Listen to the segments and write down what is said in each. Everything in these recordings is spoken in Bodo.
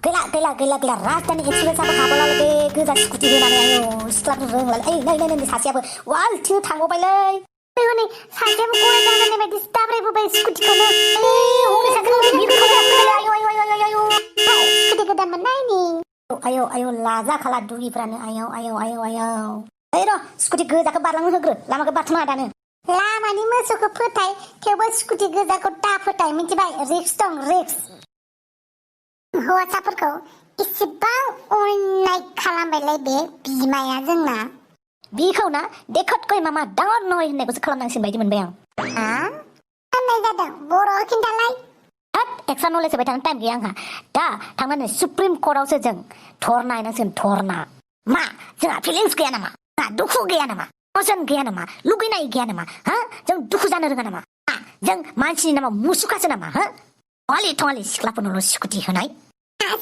गैला राजधानी एक्सप्रेसआबो हाबालागे गोजा स्कुटि होनानै आयौ सिख्लाफोर रोंलाय नै सासेयाबो वालथिं थांबायलै हनै सासेयाबो गराय दांनानै बायदि दाब्रायबोबाय स्कुटिखौनो हनै सासेनि बिरखौनो आयौ स्कुटि गोदान मोननायनि आयौ लाजा खाला दुगिफ्रानो आयौ ओइ र' स्कुटि गोजाखौ बारलांनो होग्रो लामाखौ बारथ'नाङा दानो लामानि मोसौखौ फोथाय थेवबो स्कुटि गोजाखौ दा फोथाय मिथिबाय रिक्स दं रिक्स हौवासाफोरखौ इसेबां अननाय खालामबायलाय बे बिमाया जोंना बिखौ ना देखतखै मामा डाङर नय होननायखौसो खालामनांसिगोन बायदि मोनबाय आं होननाय जादों बर' खिन्थालाय एक्सट्रा नलेज होबाय थानो टाइम गैया आंहा दा थांनानै सुप्रिम कर्टआवसो जों धरना हैनांसिगोन धरना मा जोंहा फिलिंस गैया नामा दुखु गैया नामा अजन गैया नामा लुगैनाय गैया नामा जों दुखु जानो रोङा नामा जों मानसिनि नामा मुसुखासो नामा थङालि सिख्लाफोरनोल' स्कुटि होनाय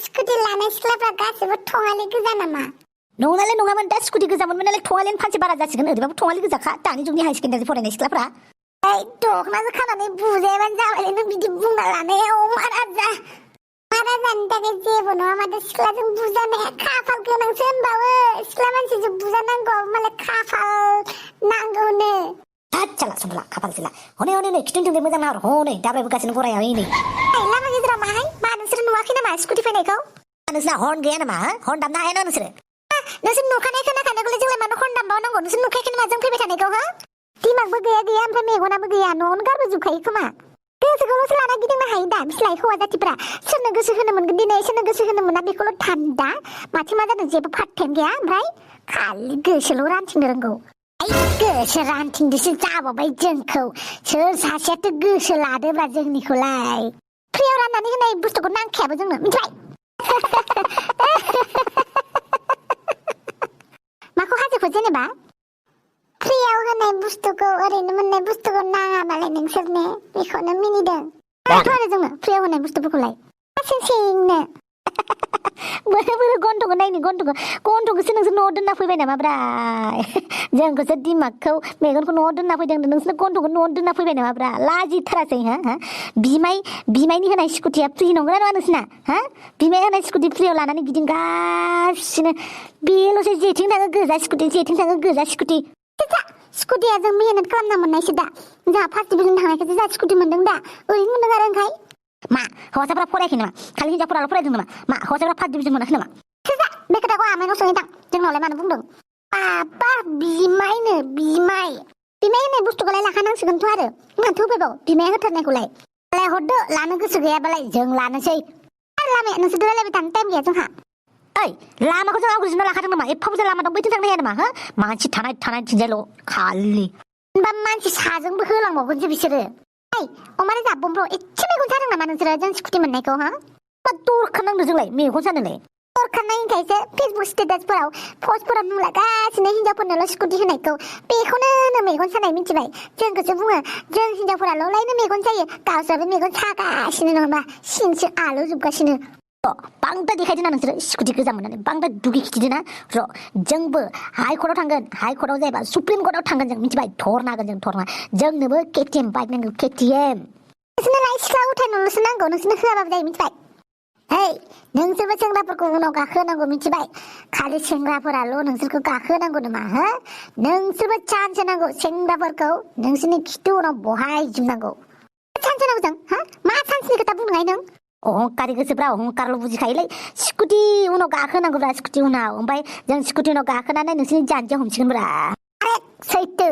स्कुटि लानाय सिख्लाफ्रा गासिबो थङालि गोजा नामा नङालाय नङामोन दा स्कुटि गोजामोन नालाय थङालियानो फानसे बारा जासिगोन ओरैबाबो थङालि गोजाखा दानि जुगनि हाई सेकेन्डारि फरायनाय सिख्लाफ्रा दखनासो खानानै बुजायाबानो जाबाय नों बिदि बुंना लानायाव महाराजानि थाखाय जेबो नङा माथो सिख्लाजों बुजानाया खाफाल गोनांसो होनबाबो सिख्ला मानसिजों बुजानांगौ मालाय खाफाल नांगौनो चला सुनला खाफाल सिला हनै खिथुनजों मोजां नाहर हनै दाब्रायबोगासिनो गराया नै लामा गेजेराव माहाय मा नोंसोर नुवाखै नामा स्कुटि फैनायखौ नोंसिना हर्न गैया नामा हर्न दामनो हाया ना नोंसोर नुखानाय खोनाखानायखौलाय जोंलाय मानो हर्न दामबावनांगौ नोंसोर नुखायाखै नामा जों फैबाय थानायखौ दिमागबो गैया ओमफ्राय मेगनाबो गैया न'आवनो गारबोजोबखायो खोमा गोसोखौल'सो लाना गिदिंनो हायो दा बिसलाय हौवा जातिफ्रा सोरनो गोसो होनो मोनगोन दिनै सोरनो गोसो होनो मोना बेखौल' थान्दा माथो मा जादों जेबो फात्तायानो गैया ओमफ्राय खालि गोसोल' रानथिंनो रोंगौ गोसो रानथिंदोसो जाबावबाय जोंखौ सोर सासेयाथ' गोसो लादोब्रा जोंनिखौलाय फ्रियाव राननानै होनाय बुस्थुखौ नांखायाबो जोंनो मिथिबाय माखौ हाजोखौ जेनेबा फ्रियाव होनाय बुस्थुखौ ओरैनो मोननाय बुस्थुखौ नाङाबालाय नोंसोरनो बेखौनो मिनिदों आरो जोंनो फ्रियाव होनाय बुस्थुफोरखौलाय सिंनो बोरै गन्थ'खौ नायनो गन्थ'खौसो नोंसोर न'आव दोनना फैबाय नामाब्रा जोंखौसो दिमागखौ मेगनखौ न'आव दोनना फैदों नोंसोर गन्थ'खौ न'आव दोनना फैबाय नामाब्रा लाजिथारासै बिमायनि होनाय स्कुटिया फ्रि नंगौना नङा नोंसिना बिमाय होनाय स्कुटि फ्रियाव लानानै गिदिंगासिनो बेल'सो जेथिं थाङो गोजा स्कुटि जेथिं थाङो गोजा स्कुटि स्कुटिया जों मेहनत खालामना मोननायसो दा जोंहा फार्स्ट डिभिजन थांनायखायसो जोंहा स्कुटि मोनदों दा ओरैनो मोनदों आरो ओंखाय मा हौवासाफ्रा फरायाखै नामा खालि हिनजावफोराल' फरायदों नामा मा हौवासाफ्रा फार्स्ट डिभिजन मोनाखै नामा बे खोथाखौ आमाइनाव सोंहैदां जोंनावलाय मानो बुंदों बाबा बिमाय होननाय बुस्थुखौलाय लाखानांसिगोनथ' आरो माथो होफैबाव बिमाया होथारनायखौलाय हरदो लानो गोसो गैयाबालाय जों लानोसै लामाया नोंसोर रायलायबाय थानो टाइम गैया जोंहा लामाखौ जों आवग्रिजोबना लाखादों नामा एफा बुरजा लामा दं बैथिं थांनो हाया नामा मानसि थानाय थिंजायल' खालि होनबा मानसि साजोंबो होलांबावगोनसो बिसोरो अमारे जाबोमफ्राव एसे मेगन सादों नामा नोंसोरो जों स्कुटि मोननायखौ दरखार नांदों जोंलाय मेगन सानोलाय दरखार नायिखायसो फेसबुक स्टेटासफोराव पस्टफोराव नुलागासिनो हिनजावफोरनोल' स्कुटि होनायखौ बेखौनो होनो मेगन सानाय मिथिबाय जोंखौसो बुङो जों हिनजावफोराल'लायनो मेगन सायो गावसोराबो मेगन सागासिनो नङाबा सिं आलु जोबगासिनो बांद्राय देखायदों ना नोंसोरो स्कुटि गोजा मोननानै बांद्राय दुगि खिथिदों ना जोंबो हाइ कर्टआव थांगोन हाइ कर्टआव जायोबा सुप्रिम कर्टआव थांगोन जों मिथिबाय धरना होगोन जों धरना जोंनोबो केटिएम बाइक नांगौ केटिएम नोंसोरनोलाय सिख्ला उथायनोल'सो नांगौ नोंसोरनो होआबाबो जायो मिथिबाय नोंसोरबो सेंग्राफोरखौ उनाव गाखोनांगौ मिथिबाय खालि सेंग्राफोराल' नोंसोरखौ गाखोनांगौ नामा नोंसोरबो चान्स होनांगौ सेंग्राफोरखौ नोंसोरनि खिथु उनाव बहायजोबनांगौ चान्स होनांगौ जों मा चान्सनि खोथा बुंनाय नों अहंकारि गोसोफ्रा अहंकारल' बुजिखायोलै स्कुटि उनाव गाखोनांगौब्रा स्कुटि उनाव ओमफ्राय जों स्कुटि उनाव गाखोनानै नोंसोरनि जानजियाव हमसिगोनब्रा सैथो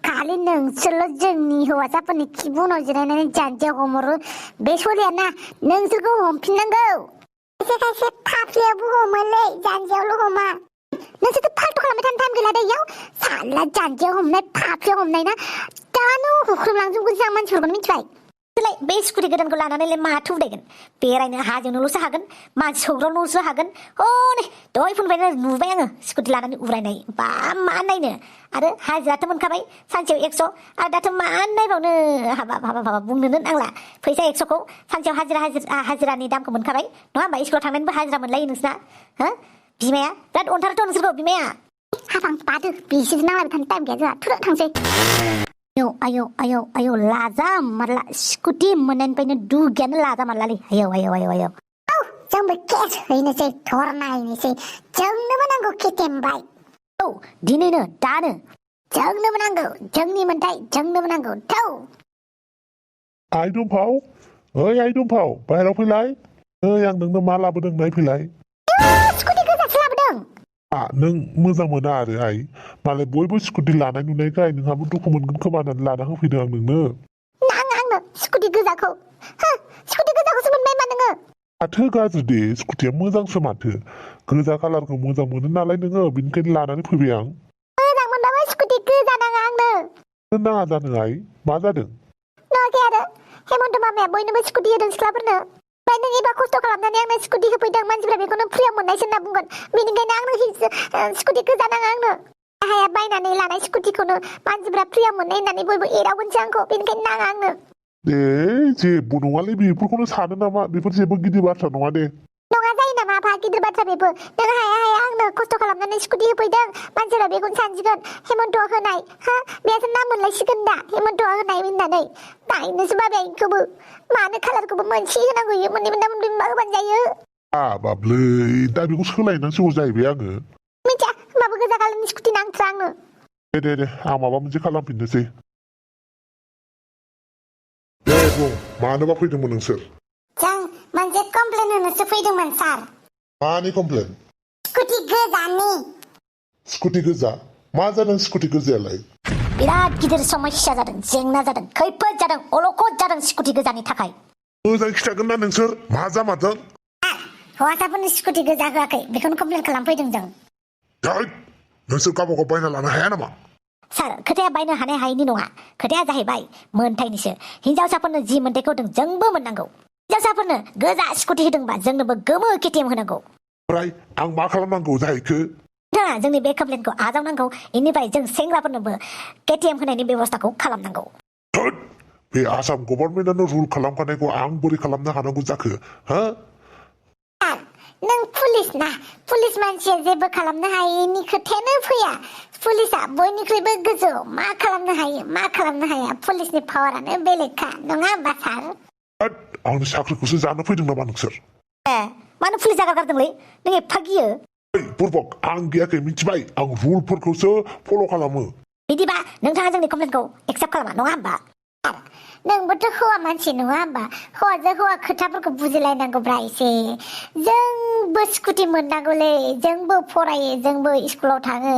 खालि नोंसोरल' जोंनि हौवासाफोरनि खिबु उनाव जिरायनानै जानजियाव हमहरो बे सलियाना नोंसोरखौ हमफिननांगौ खायसे फाफ्लियावबो हमोलै जानजियावल' हमा नोंसोरथ' फाल्थु खालामबाय थानो टाइम गैला दै इयाव साला जानजियाव हमनाय फाफ्लियाव हमनाय ना दानो हुख्रोमलांजोबगोन जों मानसिफोरखौनो मिथिबाय बे स्कुटि गोदानखौ लानानैलाय माथो उदायगोन बेरायनो हाजोंनोल'सो हागोन मानसि सौग्रावनोल'सो हागोन नै दहाय फुंनिफ्रायनो नुबाय आङो स्कुटि लानानै उरायनाय बा मा नायनो आरो हाजिराथ' मोनखाबाय सानसेयाव 100 आरो दाथ' मा नायबावनो हाबा बुंनोनो नांला फैसा 100खौ सानसेयाव हाजिरानि दामखौ मोनखाबाय नङा होमबा स्कुलाव थांनानैबो हाजिरा मोनलायो नोंसिना बिमाया बिराद अनथारोथ' नोंसोरखौ बिमाया हाबां बादो बिसोर नांलायबाय थानो टाइम गैया जोंहा थुरो थांसै आयौ लाजा मारला स्कुटि मोननायनिफ्रायनो दुगियानो लाजा मारलालै आयौ जोंबो केस हैनोसै धरनायनोसै जोंनोबो नांगौ KTM बाइक औ दिनैनो दानो जोंनोबो नांगौ जोंनि मोन्थाय जोंनोबो नांगौ थौ आइ दुमफाव ओइ आइ दुमफाव बाहेराव फैलाय ओइ आं नोंनो मा लाबोदों नायफैलाय स्कुटि गोजासो लाबोदों नों मोजां मोना आरो आइ मालाय बयबो स्कुटि लानाय नुनायखाय नोंहाबो दुखु मोनगोन खोमा होननानै लाना होफैदों आं नोंनो नाङा आंनो स्कुटि गोजाखौ स्कुटि गोजाखौसो मोनबाय मा नोङो माथो गाज्रि दे स्कुटिया मोजांसो माथो गोजा कालारखौ मोजां मोनो नालाय नोङो बेनिखायनो लानानै फैबाय आं मोजां मोनबाबो स्कुटि गोजा नाङा आंनो नाङा जानो आइ मा जादों नङाखै आरो हेमन्त मामाया बयनोबो स्कुटि होदों सिख्लाफोरनो ओमफ्राय नों एबा खस्थ' खालामनानै आंनो स्कुटि होफैदों मानसिफ्रा बेखौनो फ्रियाव मोननायसो होनना बुंगोन बेनिखायनो आंनो स्कुटि गोजा नाङा आंनो हाया बायनानै लानाय स्कुटिखौनो मानसिफ्रा फ्रियाव मोननाय होननानै बयबो एदावगोनसो आंखौ बेनिखायनो नाङा आंनो जेबो नङालै बेफोरखौनो सानो नामा बेफोर जेबो गिदिर बाथ्रा नङा दे नङा जायो नामा आफा गिदिर बाथ्रा बेबो नों हाया आंनो खस्थ' खालामनानै स्कुटि होफैदों मानसिफ्रा बेखौनो सानसिगोन हेमन्तआ होनाय बेयासो नाम मोनलायसिगोन दा हेमन्तआ होनाय होननानै बायनोसो बाबाय आंखौबो मानो कालारखौबो मोनसे होनांगौ इयो मोननै मोनथाम मोनब्रै होबानो जायो बाबलै दा बेखौ सोलायनांसिगौ जाहैबाय आङो मिथिया होमबाबो गोजा कालारनि स्कुटि नांथ्रा आंनो दे आं माबा मोनसे खालामफिननोसै दे बुं मानोबा फैदोंमोन नोंसोर जों मोनसे कमप्लेन होनोसो फैदोंमोन सार मानि कमप्लेन स्कुटि गोजानि स्कुटि गोजा मा जादों स्कुटि गोजायालाय बिराद गिदिर समस्या जादों जेंना जादों खैफोद जादों अलखद जादों स्कुटि गोजानि थाखाय मोजां खिथागोन ना नोंसोर मा जामारदों हौवासाफोरनि स्कुटि गोजा होआखै बेखौनो कमप्लेन खालामफैदों जों नोंसोर गावबा गाव बायना लानो हाया नामा सार खोथाया बायनो हानाय हायैनि नङा खोथाया जाहैबाय मोनथायनिसो हिनजावसाफोरनो जि मोनथायखौ होदों जोंबो मोननांगौ हिनजावसाफोरनो गोजा स्कुटि होदोंबा जोंनोबो गोमो KTM होनांगौ ओमफ्राय आं मा खालामनांगौ जाहैखो नोंथाङा जोंनि बे कमप्लेनखौ आजावनांगौ इनिफ्राय जों सेंग्राफोरनोबो KTM होनायनि बेबस्थाखौ खालामनांगौ बे आसाम गभर्नमेन्टआनो रुल खालामखानायखौ आं बोरै खालामनो हानांगौ जाखो नों पुलिस ना पुलिस मानसिया जेबो खालामनो हायैनि खोथायानो फैया पुलिसा बयनिख्रुइबो गोजौ मा खालामनो हायो मा खालामनो हाया पुलिसनि पावारानो बेलेगखा नङा होमबा सार आंनि साख्रिखौसो जानो फैदों नामा नोंसोर मानो पुलिस जागा गारदोंलै नों एफा गियो बुरबक आं गियाखै मिथिबाय आं रुलफोरखौसो फल' खालामो बिदिबा नोंथाङा जोंनि कमप्लेनखौ एक्सेप्ट खालामा नङा होमबा नोंबोथ' हौवा मानसि नङा होमबा हौवाजों हौवा खोथाफोरखौ बुजिलायनांगौब्रा एसे जोंबो स्कुटि मोननांगौलै जोंबो फरायो जोंबो स्कुलाव थाङो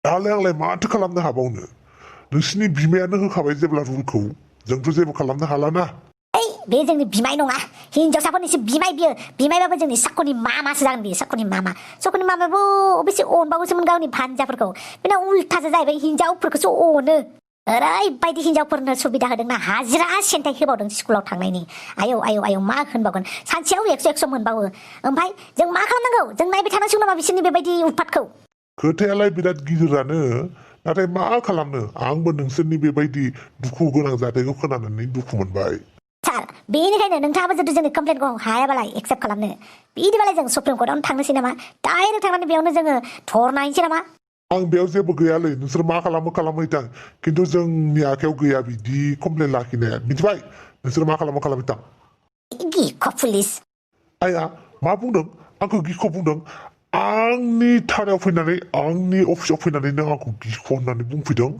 दालाय आंलाय माथो खालामनो हाबावनो नोंसिनि बिमायानो होखाबाय जेब्ला रुलखौ जोंथ' जेबो खालामनो हालाना बे जोंनि बिमाय नङा हिनजावसाफोरनिसो बिमाय बियो बिमायबाबो जोंनि साख'नि मामासो जागोन बियो साख'नि मामायाबो अबेसे अनबावोसोमोन गावनि भान्जाफोरखौ बेना उल्थासो जाहैबाय हिनजावफोरखौसो अनो ओरैबायदि हिनजावफोरनो सुबिदा होदोंना हाजिरा सेन्टाय होबावदों स्कुलाव थांनायनि आयौ मा होनबावगोन सानसेयाव 100 मोनबावो ओमफ्राय जों मा खालामनांगौ जों नायबाय थानांसिगौ नामा बिसोरनि बेबायदि उतपातखौ खोथायालाय बिराद गिदिरानो नाथाय मा खालामनो आंबो नोंसोरनि बेबायदि दुखु गोनां जाथायखौ खोनानानै दुखु मोनबाय सार बेनिखायनो नोंथाङाबो जुदि जोंनि कमप्लेनखौ हायाबालाय एक्सेप्ट खालामनो बिदिबालाय जों सुप्रिम कर्टआवनो थांनोसै नामा डाइरेक्ट थांनानै बेयावनो जोङो धरनायनोसै नामा आं बेयाव जेबो गैयालै नोंसोर मा खालामो खालामहैथां खिन्थु जोंनि आखायाव गैया बिदि कमप्लेन लाखिनाया मिथिबाय नोंसोर मा खालामो खालामहैथां गिख' पुलिस आइया मा बुंदों आंखौ गिख' बुंदों आंनि थानायाव फैनानै आंनि अफिसाव फैनानै नों आंखौ गिख' होननानै बुंफैदों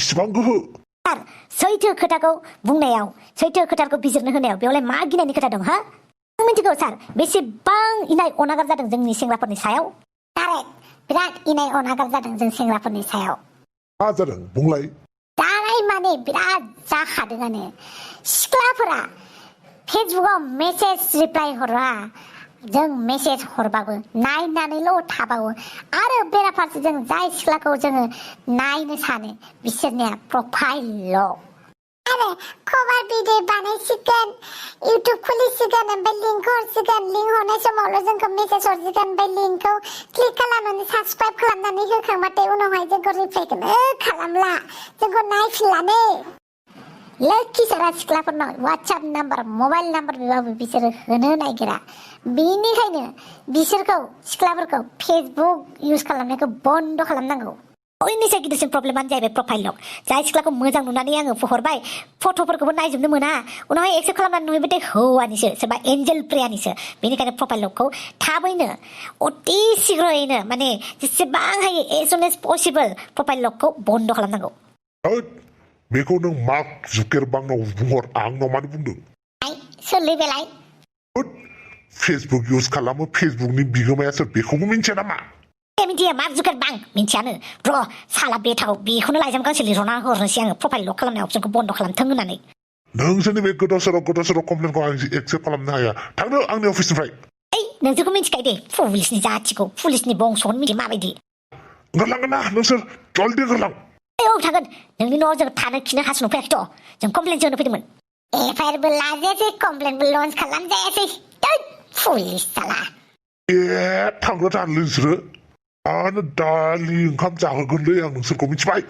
इसिबां गोहो सार सैथो खोथाखौ बुंनायाव सैथो खोथाखौ बिजिरनो होनायाव बेयावलाय मा गिनायनि खोथा दं नों मिथिगौ सार बेसेबां इनाय अनागार जादों जोंनि सेंग्राफोरनि सायाव बिराद इनाय अनागार जादों जों सेंग्राफोरनि सायाव मा जादों बुंलाय जानाय माने बिराद जाखादोंआनो सिख्लाफोरा फेसबुकाव मेसेज रिप्लाइ हरा जों मेसेज हरबाबो नायनानैल' थाबावो आरो बेराफारसे जों जाय सिख्लाखौ जोङो नायनो सानो बिसोरनिया प्रफाइलल' आरो खबर भिडिअ बानायसिगोन इउटुब खुलिसिगोन ओमफ्राय लिंक हरसिगोन लिंक हरनाय समावल' जोंखौ मेसेज हरसिगोन ओमफ्राय लिंकखौ क्लिक खालामनानै साबसक्राइब खालामनानै होखांबाथाय उनावहाय जोंखौ रिप्लाइखौनो खालामला जोंखौ नायफिनलानो लोखि सारा सिख्लाफोरनाव वाट्सएप नाम्बार मबाइल नाम्बार बिबाबो बिसोरो होनो नागिरा बेनिखायनो बिसोरखौ सिख्लाफोरखौ फेसबुक इउज खालामनायखौ बन्द' खालामनांगौ बयनिसाय गिदिरसिन प्रब्लेमानो जाहैबाय प्रफाइलाव जाय सिख्लाखौ मोजां नुनानै आङो हरबाय फट'फोरखौबो नायजोबनो मोना उनावहाय एक्सेप्ट खालामनानै नुयोबाथाय हौवानिसो सोरबा एन्जेल प्रियानिसो बेनिखायनो प्रफाइलखौ थाबैनो अति शीघ्रयैनो माने जेसेबां हायो एज सुन एज पसिबल प्रफाइलखौ बन्द खालामनांगौ होद बेखौ नों मार्क जुकेरबार्गनाव बुंहर आंनाव मानो बुंदों सोरलै बेलाय होद फेसबुक इउज खालामो फेसबुकनि बिगोमाया सोर बेखौबो मिन्थिया नामा मिथिया मार्क जुकारबार्ग मिथियानो र' साला बेटाखौ बेखौनो लाइजाम गांसे लिरना हरनोसै आङो प्रफाइल लक खालामनाय अपसनखौ बन्द खालामथों होननानै नोंसोरनि बे गोदाव सोराव कमप्लेनखौ आं एक्सेप्ट खालामनो हाया थांदो आंनि अफिसनिफ्राय ओइ नोंसोरखौ मिथिखायो दे पुलिसनि जाथिखौ पुलिसनि बंस'खौनो मिथियो माबायदि ओंखारलांगोन ना नोंसोर जल्दि ओंखारलां औ थांगोन नोंनि न'आव जों थानो खिनो हासुनो फैयाखैथ' जों कमप्लेन होनो फैदोंमोन एफआइआरबो लाजायासै कमप्लेनबो लन्च खालामजायासै पुलिस साला ए थांग्रा थानो नोंसोरो आंनो दालि ओंखाम जाहोगोनलै आं नोंसोरखौ मिथिबाय